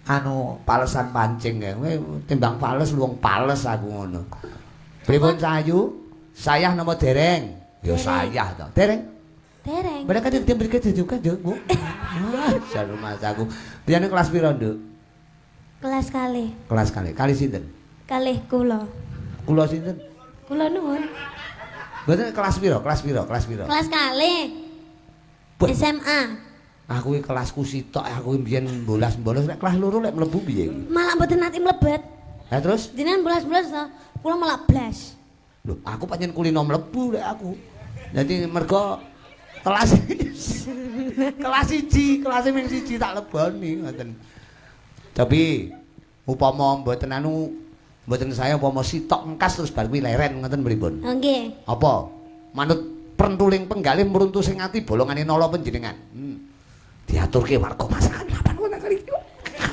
Anu palesan pancing ya. Kowe timbang pales wong pales aku ngono. Pripun Sayu? Sayah napa dereng? Ya sayah to. Dereng. Dereng. Mereka kan mriki juga, Bu. Ah, jan rumahku. Biyane kelas piro, Nduk? Kelas kalih. Kelas kalih. Kalih sinten? Kalih kula. Kula sinten? Kula nuwun. Mboten kelas piro? Kelas piro? Kelas piro? Kelas kalih. SMA. Aku iki kelasku sitok, aku mbiyen bolas-bolos nek kelas loro lek mlebu piye iki? Malah mboten nate mlebet. Lah terus? Jenengan bolas-bolas to, kula malah blas. Lho, aku pancen kulino mlebu lek aku. Dadi mergo kelas kelas 1, kelas ming 1 tak leboni ngoten. Tapi upama mboten anu mboten saya upama sitok engkas terus bar kuwi leren ngoten pripun? Nggih. Apa? Manut prentuling penggalih mruntu sing ati bolongane nala panjenengan. Diaturke warga masyarakat lapan kota kali iki.